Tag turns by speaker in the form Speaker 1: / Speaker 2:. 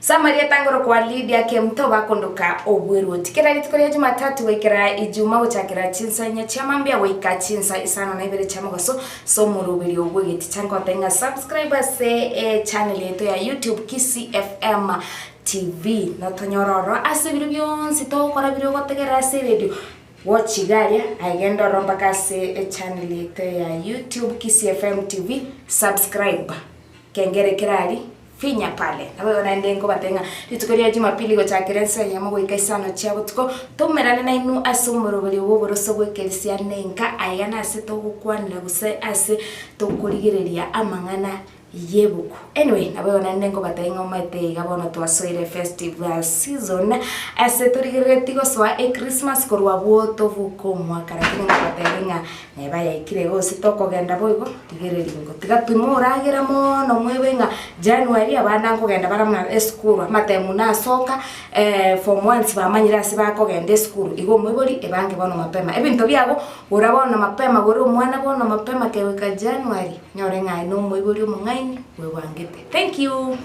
Speaker 1: Samaria tangoro kwa Lydia Kemuto bakondoka obweruoti. Kera rituko ria Jumatatu goikera Ijuma gochakera chinsa inye chia mambia goika chinsa isano na ibere chia mogaso ase omoroberio bw'egeticha ngote ng'a subscribe ase echannel yaito ya YouTube Kisii FM TV notonyore ororo ase ebiro bionsi togokora biria ogotegerera ase eredio Watch iga aria aye genda ororo mpaka ase echannel yaito ya YouTube Kisii FM TV subscribe kengere kere aria Finya pale. Naboigo naende nkobatebia ng'a rituko ria Jumapili gochakera ensa eyemo goika isano chia botuko, toumerane nainwe ase omoroberio bw'oboroso bw'ekerisia nenka, aiga nase togokwanera gose ase tokorigereria amang'ana y'ebuku. Anyway, naboigo naende nkobatebia ng'a omanyete iga bono twasoire festive season, ase torigereretie gosoa echristmas korwa abwo tobuke omwaka, lakini nkobatebia ng'a Neba yaikire gose tokogenda boigo, rigereria ingo. Tiga timoragera mono mwebe ng'a January abana nkogenda bare ama esukuru, amatemu nasoka form ones bamanyire ase bakogenda esukuru, igo omoibori ebange bono mapema. Ebinto biago, gora bono mapema, gora omwana bono mapema kegoika January, onyore ng'a aye na omoibori omong'aini bwebangete. Thank you.